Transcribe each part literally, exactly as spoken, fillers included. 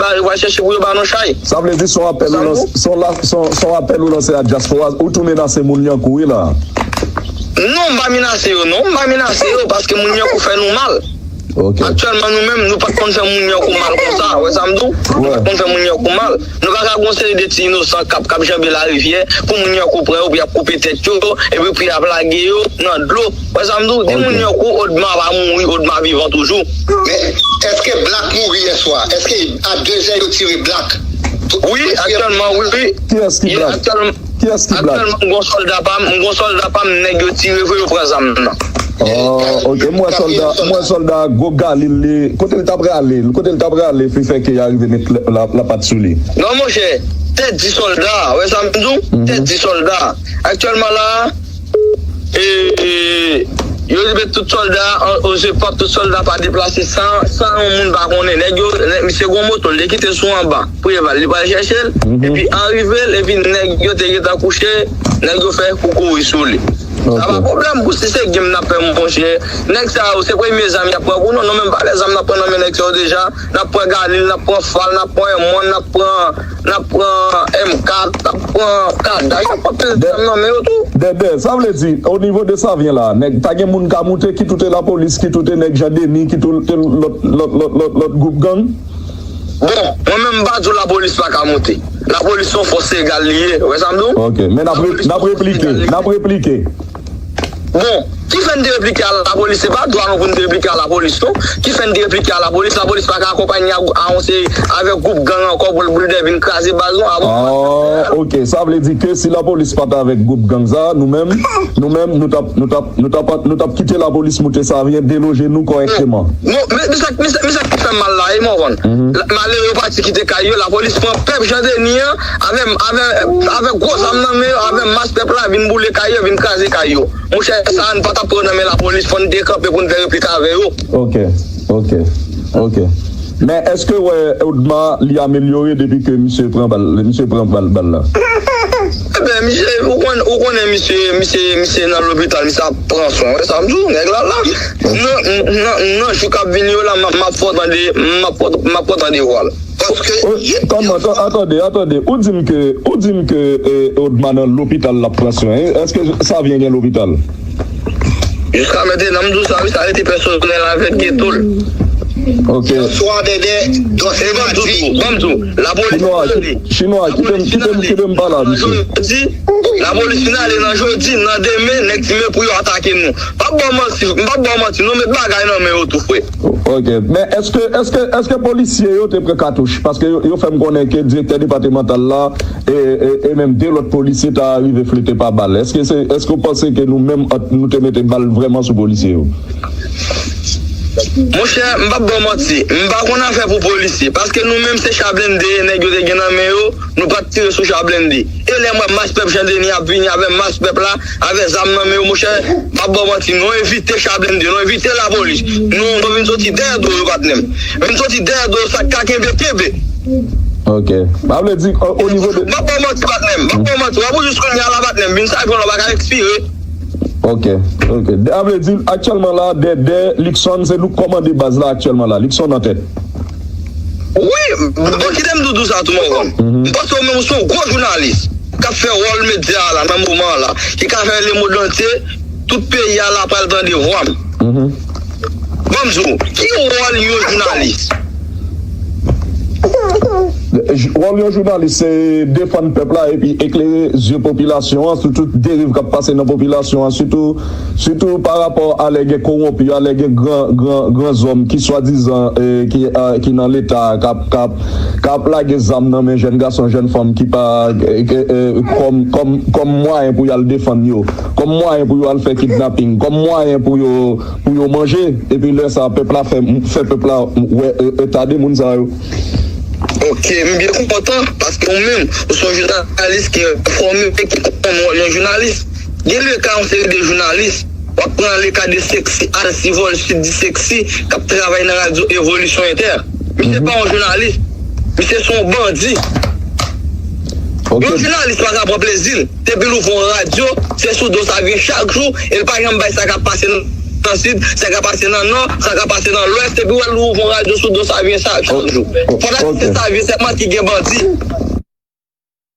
ba, yo pral chèche pou yo ba nou chay. Sa vle di se yon apèl ou lanse, se yon la, se yon, se yon apèl ou lanse a dyaspora, ou tou menase moun Lyankou wi la. Non, m pa menase yo, non, m pa menase yo, paske moun Lyankou fè nou mal. Ok. Aktyèlman, nou menm, nou pa t konn fè moun Lyankou mal konsa, wè sa m di w? Nou pa t konn fè moun Lyankou mal. Nou pa ka gon seri de ti inosan k ap, k ap janbe larivyè pou moun Lyankou pran yo, pou y ap koupe tèt yo, epi pou y ap lage yo nan dlo. Wè sa m di w? Di moun Lyankou, Odma pa mouri, Odma vivan toujou. Men, èske Black mouri yè swa? Èske a de zè yo tire Black? Wi, aktyèlman, wi. Kiyès ki Black? Kiyès ki Black? Aktyèlman, m gon sòlda pa m, m gon sòlda pa m, nèg yo tire vre, yo pran zam nan. Oh, ok. M wè sòlda, m wè sòlda gwo Galil li. Kote l t ap rale? Kote l t ap rale? Fi fè ke y arive met la, la, lapat sou li. Non, monchè, tèt di sòlda, wè sa m di w? Tèt di sòlda. Aktyèlman la, e, e, yo met tout sòlda an, o zepòt, tout sòlda pa deplase san, san yon moun pa konnen. Nèg yo, nèg, misye gon moto, l te kite sou anba. Preval, li pral chèche l, epi an rive l, epi nèg yo te gentan kouche, nèg yo fè koukouy sou li. Sa pa pwoblèm pou si se game n ap fè, monchè. Nèg sa yo, se premye zam y ap pran pou nou. Nou menm pa lè zam n ap pran nan men nèg sa yo deja. N ap pran Galil, n ap pran Fal, n ap pran M wan, n ap pran, n ap pran M kat, n ap pran Kaday, n ap pran pil zam nan men yo tou. Dèdè, sa vle di, o nivo de Savyen la, nèg, pa gen moun ka moute, kit ou te lapolis, kit ou te nèg Jan Deni, kit ou te lòt, lòt, lòt, lòt, lòt gwoup gang? Bon, mwen menm m pa di w lapolis pa ka moute. Lapolis se yon fòs legal li ye, ou wè sa m di w? Ok, men n ap re-, n ap replike, n ap replike. Bon, ki fè n te replike a lapolis? Se pa dwa nou pou n te replike a lapolis, non. Ki fè n te replike a lapolis? Lapolis pa ka akonpanye a, a yon seri avèk gwoup gang ankò pou l, pou l te vin kraze baz nou, a bon? Ah, ok, sa vle di ke si lapolis pa t avèk gwoup gang sa, nou menm, nou menm, nou t ap, nou t ap, nou t ap, nou t ap kite lapolis moute Savyen, deloje nou kòrèkteman. Non, men, men sa, men sa, men sa ki fè m mal la, e m konprann. Malere yo pati kite kay yo, lapolis pran pèp Jan Deni an, avè, avè, avè gwo zam nan men yo, avè mas pèp la, vin boule kay yo, vin kraze kay yo. Monchè, sa a n pa t ap pran nan men lapolis, fò n te kanpe pou n fè replik avè yo. Ok, ok, ok. Men èske w wè Odma li amelyore depi ke misye pran bal, misye pran bal, bal la? Ebyen, misye, ou konn, ou konnen misye, misye, misye nan lopital, misye ap pran swen. Wè sa m di w, nèg la la. Nan, nan, nan jou k ap vini yo la, m ap, m ap fè w tande, m ap fè w, m ap fè w tande vwa l. Paske, kòman, atande, atande. Ou di m ke, ou di m ke, eh, Odma nan lopital l ap pran swen. Èske Savyen gen lopital? Jiska mentnan, m di w sa, wi, sa rete pèsonèl avèk geto l. Ok. Swa Dèdè, dòs e ban m di w, ban m di w, lapolis tande. Chinwa, kite m, kite m, kite m pale a misye. Lapolis fin ale nan jodi, nan demen, nèg di men pou yo atake nou. M p ap ba w manti, m p ap ba w manti, nou met bagay nan men yo tou, frè. Ok, men èske, èske, èske polisye yo te pran katouch? Paske yo, yo fè m konnen ke direktè depatmantal la e, e, e menm de lòt polisye ta rive flete pa bal. Èske se, èske w panse ke nou menm ant nou te mete bal vrèman sou polisye yo? Monchè, m p ap ba w manti, m pa konn afè pou polisye, paske nou menm se cha blende nèg yo te gen nan men yo, nou pa t tire sou cha blende. E lè m wè mas pèp Jan Deni ap vini avè mas pèp la, avè zam nan men yo, monchè, m p ap ba w manti, nou evite cha blende, nou evite lapolis. Nou, nou vin soti dèyè do yo, patnè m. Vin soti dèyè do yo, sa k ka kenbe, kenbe. Ok. Sa vle di, o, o nivo de... M p ap ba w manti, patnè m. M p ap ba w manti. W ap jis kounye a la, patnè m. Vin sa, epi w pa ka ekspire. Ok, ok. Sa vle di, aktyèlman la, Dèdè, Luckson, se nou k kòmande baz la aktyèlman la. Luckson nan tèt. Wi, bon, kite m di w sa tou, Morvan. M panse w menm ou se yon gwo jounalis k ap fè wòl medya a la nan moman an la, ki ka fè lemond antye, tout peyi a la pral tande vwa m. Ban m di w, ki wòl yon jounalis? Wòl yon jounalis se defann pèp la epi eklere zye popilasyon an sou tout deriv k ap pase nan popilasyon an, sitou, sitou pa rapò a lè gen kowonpi, a lè gen gran, gran, gran zòm ki swadizan, eh, ki, eh, ki nan Leta, k ap, k ap, k ap lage zam nan men jèn gason, jèn fanm ki pa, eh, eh, kòm, kòm, kòm mwayen pou y al defann yo, kòm mwayen pou yo al fè kidnaping, kòm mwayen pou yo, pou yo manje, epi lè sa a, pèp la fè, fè pèp la wè, eh, eta de moun sa yo. Ok, m byen kontan, paske ou menm, ou se yon jounalis ki enfòme, ki konprann wòl yon jounalis. Gen le ka yon seri de jounalis, w ap pran le ka de Sexy, Alcivol, Sud di Sexy, k ap travay nan radyo Evolisyon Entè. Misye pa yon jounalis, misye se yon bandi. Ok. Yon jounalis pa ka pran plezi l. Depi l ouvri yon radyo, se sou do sa vin chak jou, e l pa janm bay sa k ap pase nan nan sid, sa ka pase nan nò, sa ka pase nan lwès, epi w al ouvri yon radyo sou do Savyen chak jou. Pandan se Savyen sèlman ki gen bandi.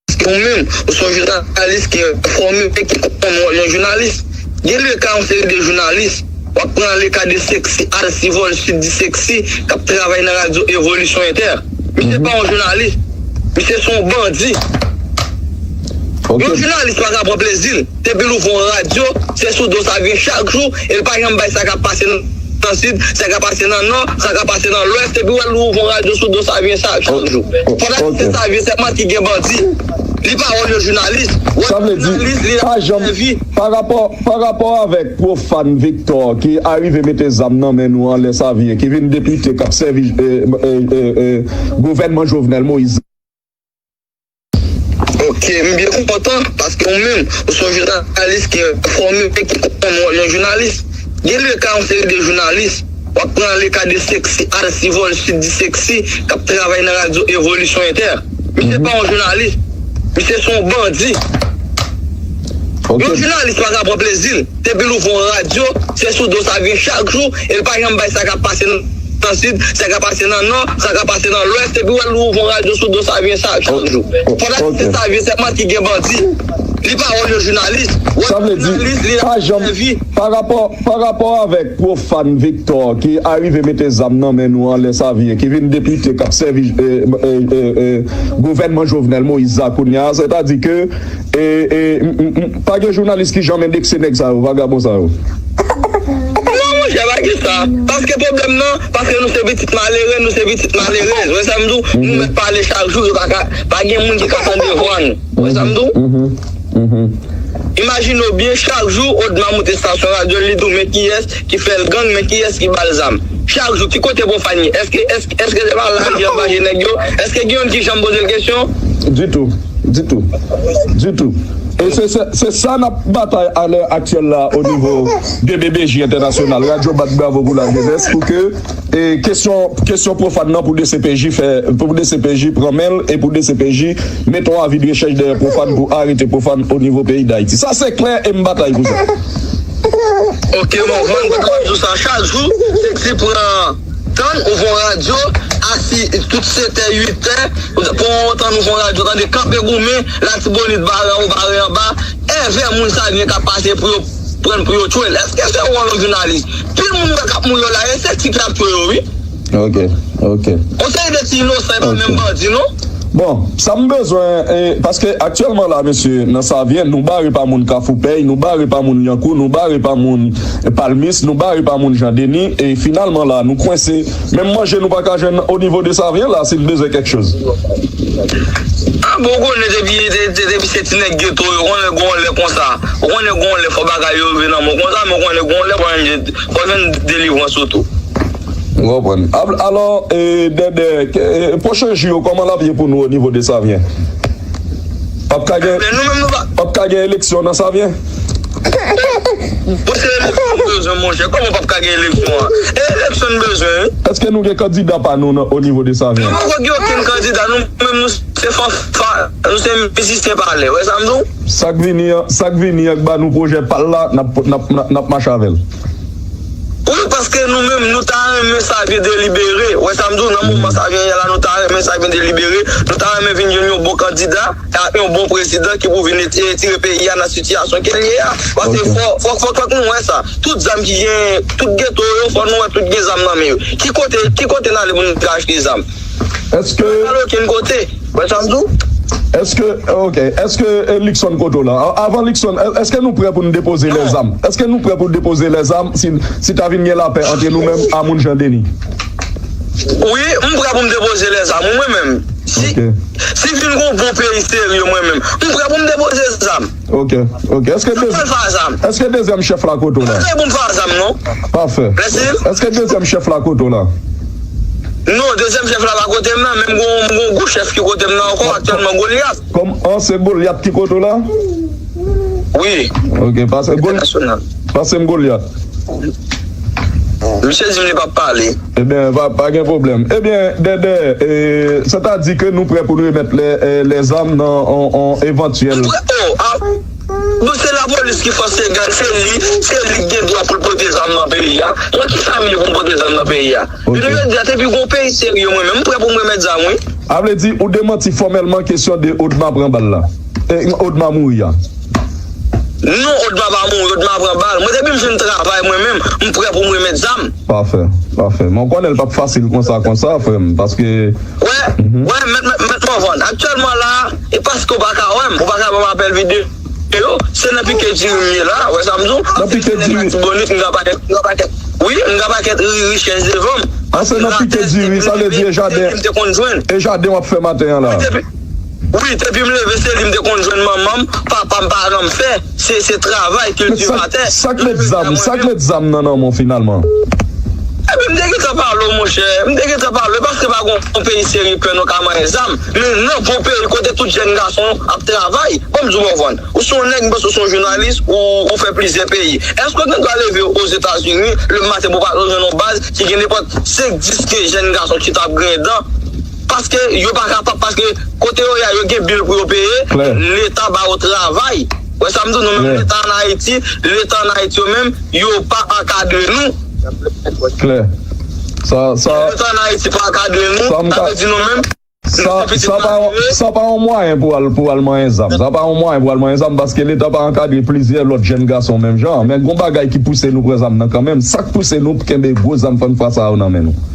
Paske ou menm, ou se yon jounalis ki enfòme, ki konprann wòl yon jounalis. Gen le ka yon seri de jounalis, w ap pran le ka de Sexy, Alcivol, Sud di Sexy, k ap travay nan radyo Evolisyon Entè. Misye pa yon jounalis. Misye se yon bandi. Yon jounalis pa ka pran plezi l. Depi l ouvri yon radyo, se sou do Savyen chak jou, e l pa janm bay sa k ap pase nan sid, sa k ap pase nan nò, sa k ap pase nan lwès, epi w al ouvri yon radyo sou do Savyen chak jou. Pandan se Savyen sèlman ki gen bandi. Li pa wòl yon jounalis. Sa vle di, pa janm, pa rapò, pa rapò avèk Profane Victor ki arive mete zam nan men nou anlè Savyen, ki vin depite, k ap sèvi, e, e, e, e, gouvènman Jovenel Moïse. Ok, m byen kontan, paske ou menm, ou se yon jounalis ki enfòme, ki konprann wòl yon jounalis. Gen le ka yon seri de jounalis, w ap pran le ka de Sexy, Alcivol, Sud di Sexy, k ap travay nan radyo Evolisyon Entè. Misye pa yon jounalis. Misye se yon bandi. Yon jounalis pa ka pran plezi l. Depi l ouvri yon radyo, se sou do Savyen chak jou, e l pa janm bay sa k ap pase nan sid, sa k ap pase nan nò, sa k ap pase nan lwès, epi w al ouvri yon radyo sou do Savyen chak jou. Pandan se Savyen sèlman ki gen bandi. Li pa wòl yon jounalis. Sa vle di, pa janm, pa rapò, pa rapò avèk Profane Victor ki arive mete zam nan men nou anlè Savyen, ki vin depite, k ap sèvi, e, e, e, e, gouvènman Jovenel Moïse la kounye a, sètadi ke E, e, m, m, m, pa gen jounalis ki janm endekse nèg sa yo, vagabon sa yo. Non, monchè, pa gen sa. Paske pwoblèm nan, paske nou se pitit malere, nou se pitit malerèz. Wè sa m di w, nou mèt pale chak jou, yo pa ka, pa gen moun ki ka tande vwa nou. Wè sa m di w? Imajine w byen, chak jou, Odma moute estasyon radyo l, li di w, men kiyès ki fè l gang, men kiyès ki ba l zam. Chak jou, ki kote Profane ye? Èske, èske, èske se pa la li angaje nèg yo? Èske gen youn ki janm poze l kesyon? Ditou. Ditou. Ditou. E se, se, se sa n ap batay alè aktyèl la o nivo de B B J entènasyonal. Radyo bat bravo pou lajenès pou ke, e, kesyon, kesyon Profane nan pou D C P J fè, pou D C P J pran men l e pou D C P J mete yon avi de rechèch dèyè Profane pou arete Profane o nivo peyi Dayiti. Sa se klè e m batay pou sa. Ok, mwen konprann, mwen konprann tou sa. Chak jou, Sexy pran tan, ouvri yon radyo, asi tout setè, uitè, pou yon tan ouvri yon radyo, tande kanpe goumen, Latibonit, bare anwo, bare anba, èvè moun Savyen k ap pase pou yo pran pou yo tchwe l. Èske se wòl yon jounalis? Pil moun wè k ap mouri yo la, e Sexy ki ap tchwe yo, wi. Ok, ok. Yon seri de ti inosan, e pa menm bandi, non? Bon, sa m bezwen, e, paske aktyèlman la, mesye, nan Savyen, nou bare pa moun Kafou Pèy, nou bare pa moun Lyankou, nou bare pa moun, e, Palmis, nou bare pa moun Jan Deni, e finalman la, nou kwense. Menm manje nou pa ka jwenn o nivo de Savyen la, si n bezwen kèk choz. A bon, ou konnen depi, de-, de-, depi se ti nèg geto, ou konnen gon lè konsa. Ou konnen gon lè fò bagay yo rive nan men w konsa, men ou konnen gon lè fò jwenn, fò jwenn delivrans ou tou. M konprann. Al-, alò, e, Dèdè, ke, e, pwochen jou yo, kòman l ap ye pou nou o nivo de Savyen? P ap ka gen, p ap ka gen eleksyon nan Savyen? Bon, se eleksyon nou bezwen, monchè. Kòman p ap ka gen eleksyon an? E eleksyon nou bezwen, wi. Èske nou gen kandida pa nou nan, o nivo de Savyen? Nou poko gen okenn kandida. Nou menm, nou se fanfa, nou se mizisyen palè. Wè sa m di w? Sa k vini an, sa k vini an k ba nou pwojè pa l la, n ap, n ap, n ap, n ap mache avè l. Wi, paske nou menm, nou ta renmen Savyen delibere. Wè sa m di w, nan moman Savyen ye la, nou ta renmen Savyen delibere. Nou ta renmen vin jwenn yon bon kandida, ak yon bon prezidan ki pou vin eti-, retire peyi a nan sitiyasyon ke l ye a. Paske fò, fò, fò, fòk nou wè sa. Tout zam ki gen, tout geto yo, fò nou wè tout gen zam nan men yo. Ki kote, ki kote n ale pou nou ka achte zam? Èske... Pa al okenn kote. Wè sa m di w? Èske, ok, èske, e, Luckson kote w la? A-, avan Luckson, è-, èske nou prè pou n depoze lèzam? Èske nou prè pou depoze lèzam si, si ta vin gen lapè ant nou menm a moun Jan Deni? Wi, m prè pou m depoze lèzam, wi, mwen menm. Si, si vin gon bon peyi serye, mwen menm, m prè pou m depoze zam. Ok, ok. Èske... Sa m pral fè a zam? Èske dezyèm chèf la kote w la? Pa gen pou m fè a zam, non. Pafè. Mèsi. Èske dezyèm chèf la kote w la? Non, dezyèm chèf la pa kote m nan, men m gon, m gon gwo chèf ki kote m nan ankò aktyèlman, Golyat. Kòm an, se Golyat ki kote w la? Wi. Ok, pase Gol-, pase m Golyat. Misye di m li p ap pale. Ebyen, pa, pa gen pwoblèm. Ebyen, Dèdè, e, sètadi ke nou prè pou n remèt lè, e, lèzam nan on, on evantyèl... Nou prè, oh, a, Bon, se lapolis ki fòse gang, se li, se li ki gen dwa pou l pote zam nan peyi a. Nan ki fami pou l pote zam nan peyi a? Ok. Jounen jodi a, depi gon peyi serye, mwen menm, m prè pou m remèt zam, wi. A vle di, ou demanti fòmèlman kesyon de Odma pran bal la. E, Odma mouri a. Non, Odma pa mouri, Odma pran bal. Mwen, depi m fin travay, mwen menm, m prè pou m remèt zam. Pafè, pafè. Men w konnen l p ap fasil konsa, konsa, frè m, paske Wè, wè, mèt, mèt, mèt Mòvann. Aktyèlman la, e paske w pa ka wè m, ou pa ka ban m apèl videyo. Se nan pike diri m ye la, wè sa m di w? Nan pike diri. Latibonit, m gen pakèt, m gen pakèt. Wi, m gen pakèt ri, richès devan m. An, se nan pike diri, sa vle di e jaden, e jaden w ap fè maten an la. Wi, depi, wi, depi m leve, se li m te konn jwenn manman m, papa m pa janm fè. Se, se travay, kiltivatè. Sa k met zam, sa k met zam nan nan men w finalman? Epi m te gentan pale w, monchè. M te gentan pale w, paske pa gon peyi serye pè nou ka manyen zam. Men nan bon peyi kote tout jèn gason ap travay. Ban m di w, Mòvann. Ou se yon nèg, m panse w se yon jounalis, ou, ou fè plizyè peyi. Èske w gen dwa leve Ozetazini, lè maten pou w pa jwenn yon baz ki gen nenpòt senk, dis, kenz jèn gason ki t ap griyen dan? Paske yo pa kapab, paske kote yo ye a, yo gen bil pou yo peye, Leta ba yo travay. Wè sa m di w, nou menm Leta ann Ayiti, Leta ann Ayiti yo menm, yo pa ankadre nou. Klè. Sa, sa, Leta ann Ayiti pa ankadre nou, sa m sa ka, vle di nou menm, sa, nou se pitit sa pa yon, malere. Sa pa yon mwayen pou al, pou al manyen zam. Sa pa yon mwayen pou al manyen zam paske Leta pa ankadre plizyè lòt jèn gason menm jan. Men gon bagay ki pouse nou pran zam nan kanmenm. Sa k pouse nou kenbe gwo zam fann fwa sa yo nan men nou?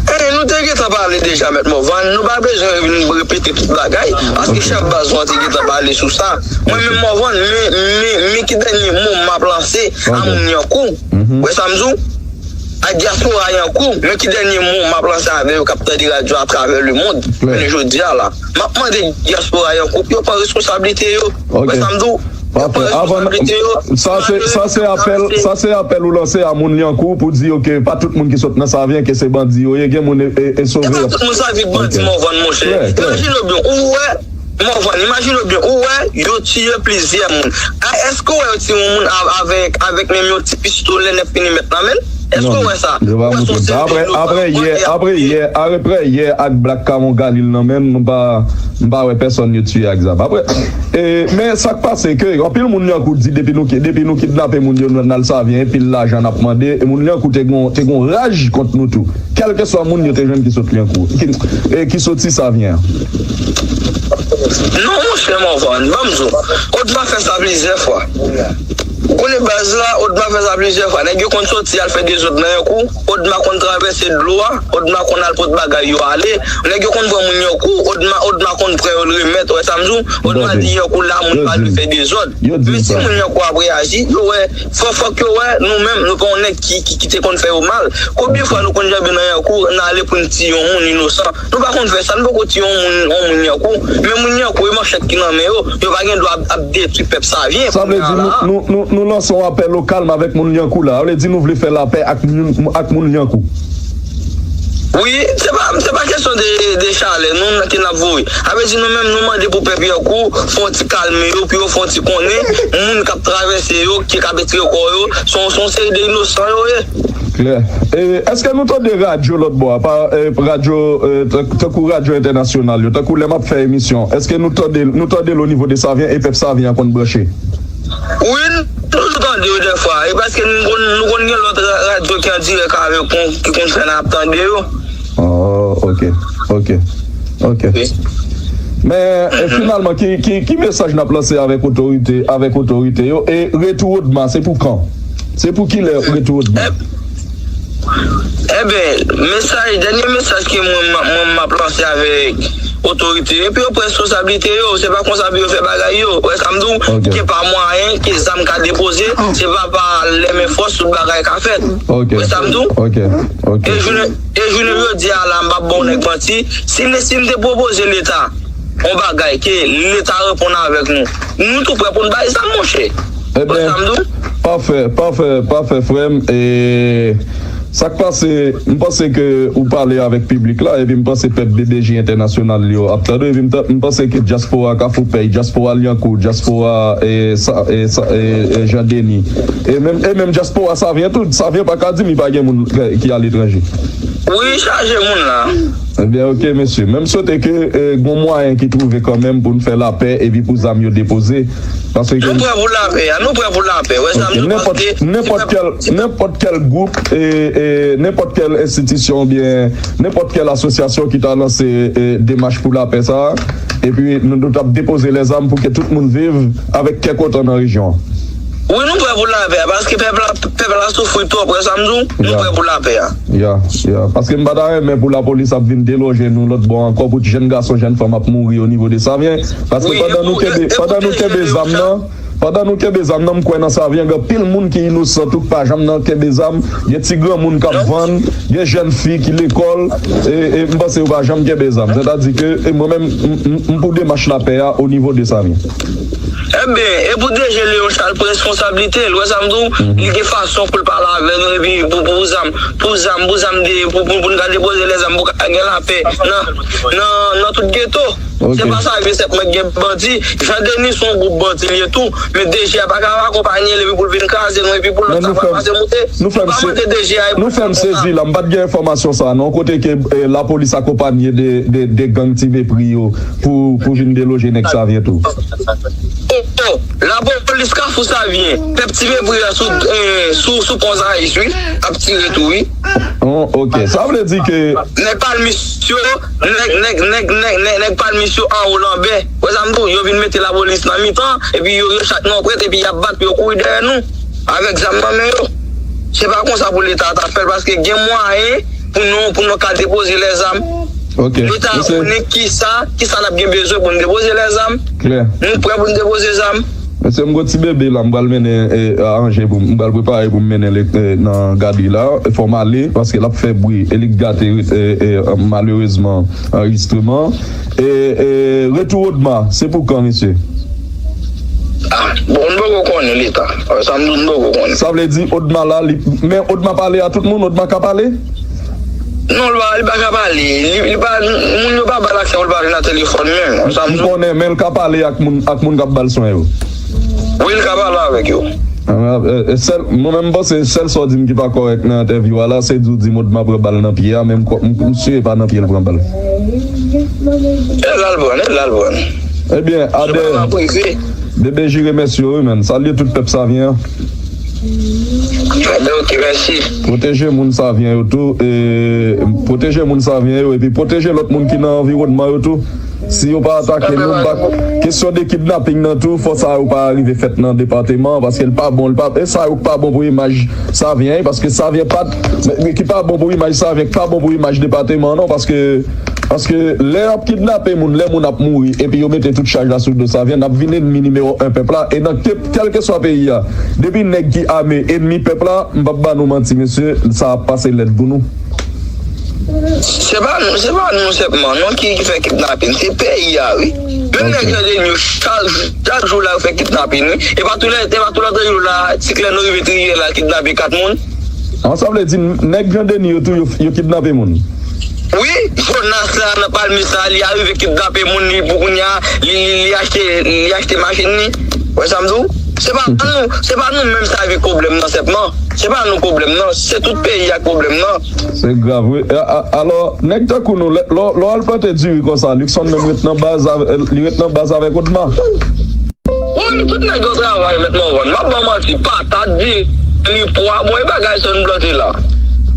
E, nou te gentan pale deja, Mèt Mòvann, nou pa bezwen vin repete tout bagay, paske chèf baz nou an te gentan pale sou sa. Mwen menm, Mòvann, men, men, men ki dènye mo m ap lanse a moun Lyankou. Wè sa m di w? A dyaspora Lyankou, men ki dènye mo m ap lanse avè yo k ap tande radyo atravè lemonn, jounen jodi a la. M ap mande dyaspora Lyankou pou yo pran responsablite yo. Wè sa m di w? Pafè. Avan, sa se, sa se apèl, sa se apèl ou lanse a moun Lyankou pou di yo ke pa tout moun ki sot nan Savyen ke se bandi yo ye, gen moun e, e, e sove. E pa tout moun Savyen k bandi, Mòvann, monchè. Imajine w byen, ou wè, Mòvann, imajine w byen, ou wè, yo tiye plizyè moun. A, èske w wè yo tiye yon moun av-, avèk, avèk menm yon ti pistolè nèf milimèt nan men l? Èske w wè sa? Yo pa montre m sa. Apre, apre yè, apre yè, apre yè ak Black Camon Galil nan men m, m pa, m pa wè pèsonn yo tiye ak zam. Apre, e, men sa k pase ke anpil moun Lyankou di depi nou ki-, depi nou kidnape moun yo, nou al Savyen, anpil lajan n ap mande, e moun Lyankou te gon, te gon raj kont nou tou. Kèlkeswa moun yo te jwenn ki sot Lyankou, ki, e, ki soti Savyen an. Non, monchè Mòvann, ban m di w, Odma fè sa plizyè fwa. Ou konnen baz la, Odma fè sa plizyè fwa. Nèg yo konn soti al fè dezòd nan Lyankou, Odma konn travèse dlo a, Odma konn al pot bagay yo ale. Nèg yo konn pran moun Lyankou, Odma, Odma konn pran yo l remèt, wè sa m di w? Odma di Lyankou la, moun pa dwe fè dezòd. Men si moun Lyankou ap reyaji, yo wè, fò, fòk yo wè, nou menm, nou pa yon nèg ki, ki, ki te konn fè yo mal. Konbyen fwa nou konn janbe nan Lyankou, n ale pou n tiye yon moun inosan? Nou pa konn fè sa, nou poko tiye yon moun, yon moun Lyankou. Men moun Lyankou, e manchèt ki nan men yo, yo pa gen dwa ap, ap detwi pèp Savyen. Sa vle di nou, nou, nou, nou lanse yon apèl o kalm avèk moun Lyankou la. Sa vle di nou vle fè lapè ak moun, ak moun Lyankou. Wi, se pa, se pa kesyon de, de chalè, nou, ke n ap voye. Sa vle di nou menm, nou mande pou pèp Lyankou fè yon ti kalme yo, pou yo fè yon ti konnen, moun k ap travèse yo, ki k ap retire kò yo, se yon, se yon seri de inosan yo ye. Klè. E, èske nou tande radyo lòt bò a? Pa, e, radyo, e, tan-, tankou radyo entènasyonal yo, tankou lè m ap fè emisyon, èske nou tande, nou tande l o nivo de Savyen e pèp Savyen an konn branche? Wi, nou toujou tande yo dèfwa. E paske nou konn, nou konn gen lòt ra-, radyo ki an dirèk avèk nou, ki konn fè n ap tande yo. Oh, ok, ok, ok. Men, e, finalman, ki, ki, ki mesaj n ap lanse avèk otorite, avèk otorite yo? E retou Odma, se pou kan? Se pou kilè retou Odma? Eben, mesaj, dènye mesaj ke mwen, mwen, mwen m ap lanse avèk otorite yo, pou yo pran responsablite yo, se pa konsa pou yo fè bagay yo. Wè sa m di w, gen pa mwayen ke zam ka depoze, se pa pa lè men fòs tout bagay ka fèt. Wè sa m di w? E jounen, e jounen jodi a la, m p ap ba w nèg manti, si, si m te pwopoze Leta yon bagay ke Leta reponn avèk nou, nou tou prè pou n bay zam, monchè. Wè sa m di w? Pafè, pafè, pafè, frè m. E sa k pase, m panse ke ou pale avèk piblik la, epi m panse pèp B D J entènasyonal yo ap tande w, epi m ta-, m panse ke dyaspora Kafou Pèy, dyaspora Lyankou, dyaspora, e, sa, e, sa, e, e, Jan Deni, e menm, e menm dyaspora Savyen tou, Savyen pa ka di m li pa gen moun ki, ki aletranje. Wi, chaje moun la. Ebyen, ok, mesye. Men m swete ke eh, gon mwayen ki twouve kanmenm pou n fè lapè epi pou zam yo depoze. Paske Nou prè pou lapè a, nou prè pou lapè. Wè sa m di w, paske nenpòt kèl, nenpòt kèl gwoup, eh, eh, nenpòt kèl enstitisyon oubyen nenpòt kèl asosyasyon ki ta lanse eh, demach pou lapè sa a, epi nou, nou t ap depoze lèzam pou ke tout moun viv avèk kè kontan nan rejyon an. Wi, nou prè pou lapè a, paske pèp la, pèp la soufri twòp, wè sa m di w, nou prè pou lapè a. Ya, ya. Paske m pa ta renmen pou lapolis ap vin deloje nou lòt bò ankò pou jèn gason, jèn fanm ap mouri o nivo de Savyen. Paske pandan nou kenbe, pandan nou kenbe zam nan, pandan nou kenbe zam nan, m kwè nan Savyen, gen anpil moun ki inosan tou k pa janm nan kenbe zam, gen ti granmoun k ap vann, gen jèn fi ki lekòl, e, e m panse yo pa janm kenbe zam. Sètadi ke e mwen menm, m, m, m pou demach lapè a o nivo de Savyen. Ebyen, e pou D G Léon Charles pran responsablite l, wè sa m di w, li gen fason pou l pale avè nou, epi pou, pou zam, pou zam, pou zam, de, pou, pou, pou n ka depoze lèzam, pou ka gen lapè nan, nan, nan tout geto. Se pa sa, vye sèt mwen gen bandi. Jan Denis se yon gwoup bandi li ye tou, men D G a pa ka akonpanye l epi pou l vin kraze nou, epi pou lòt sa pral pase moute. Nou fè m sezi la, m pa t gen enfòmasyon sa a non, kote ke eh, lapolis akonpanye de, de, de gang Ti Mepri yo pou, pou vin deloje nèg Savyen tou. Oh, oh, lapolis Kafou Savyen, pèp Ti Mepri a sou, eh, sou, sou pon Zayis, wi, ap tire tou, wi. Oh, ok, sa vle di ke Nèg palmis yo, nèg, nèg, nèg, nèg, nèg, nèg palmis yo anwo Lanbè. Wè sa m di w, yo vin mete lapolis nan mitan, epi yo, yo chak nan yon pwent, epi y ap bat pou yo kouri dèyè nou, avèk zam nan men yo. Se pa konsa pou Leta ta fè l, paske gen mwayen pou nou, pou nou ka depoze lèzam. Ok. Leta konnen kisa, kisa n ap gen bezwen pou n depoze lèzam. Klè. Nou prè pou n depoze zam. Mesye, m gon ti bebe la, m pral mennen eh, a Anje pou m, m pral prepare pou m mennen l eh, nan gadri la. Fò m ale, paske l ap fè bri, e li k gate, eh, eh, malerezman, anrejistreman. E, e, retou Odma, se pou kan, mesye? Ah, bon, n poko konnen Leta. Sa m di w, n poko konnen. Sa vle di Odma la, li, men Odma pale a tout moun, Odma ka pale? Non, li pa, li pa ka pale. Li, li pa, moun yo pa ba l aksè pou l pale nan telefòn menm. Sa m di w. M konnen, men l ka pale ak moun, ak moun k ap ba l swen yo. Wi, li ka pale avèk yo. Ah, eh, eh, sèl, mwen menm, m panse sèl sa w di m ki pa kòrèk nan entèvyou a la, se di w di m Odma pran bal nan pye a, men m kwè, m, m si e pa nan pye l pran bal. E la l pran, e la l pran. Ebyen, Adè, Bebe J remèsye w, wi, menn. Salye tout pèp Savyen an. Ebyen, ok, mèsi. Pwoteje moun Savyen yo tou, e, pwoteje moun Savyen yo, epi pwoteje lòt moun ki nan anviwònman yo tou. Si yo pa atake nou, m pa, kesyon de kidnaping nan tou, fò sa yo pa rive fèt nan depatman an, paske l pa bon, l pa, e sa yo k pa bon pou imaj Savyen, paske Savyen pa t, ki pa bon pou imaj Savyen, ki pa bon pou imaj depatman an non, paske, paske lè y ap kidnape moun, lè moun ap mouri, epi yo mete tout chaj la sou do Savyen, n ap vin enmi nimewo en pèp la, e nan ke, kèlkeswa peyi a, depi nèg ki ame enmi pèp la, m p ap ba nou manti, mesye, sa ap pase lèd pou nou. Se pa nou, se pa nou sèlman non ki, ki fè kidnapin, se peyi a wi. Menm nèg Jan Deni yo chak, chak jou la yo fè kidnapin wi. E pa tou lè, e pa tou lòt jou la, ti klè nou rive triye la kidnape kat moun. An, sa vle di nèg Jan Deni yo tou yo, yo kidnape moun. Wi, Jonas la nan Palmis la, li arive kidnape moun li pou kounye a, li, li, li achte, li achte machin li. Wè sa m di w? Se pa nou, se pa nou menm sa vin pwoblèm nan sèlman. Se pa nou pwoblèm nan, se tout peyi a k pwoblèm nan. Se grav wi. E, a, alò, nèg tankou nou, lè, lè, lè w al plante diri konsa, Luckson menm ret nan baz avè, li ret nan baz avèk Odma. Bon, tout nèg yo travay, mèt Mòvann. M ap ba w manti, patat, diri, pwa, bon, e bagay sa nou plante la.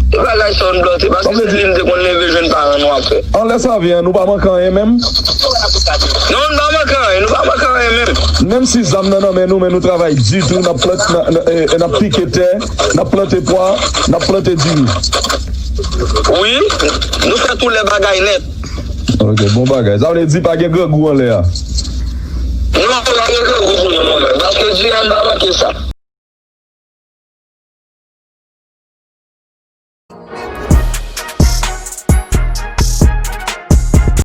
E bagay sa nou plante, paske se li n te konn leve jwenn paran nou ap fè. Anlè Savyen an, nou pa manke anyen menm? Non, nou pa manke anyen, nou pa manke anyen menm. Menm si zam nan nan men nou, men nou travay di tou, n ap plant, n, n, e, e n ap pike tè, n ap plante pwa, n ap plante diri. Wi, nou fè tou lè bagay nèt. Ok, bon bagay. Sa vle di pa gen grangou anlè a? Non, pa gen grangou pou nou, non, men. Paske diri a, n pa manke sa.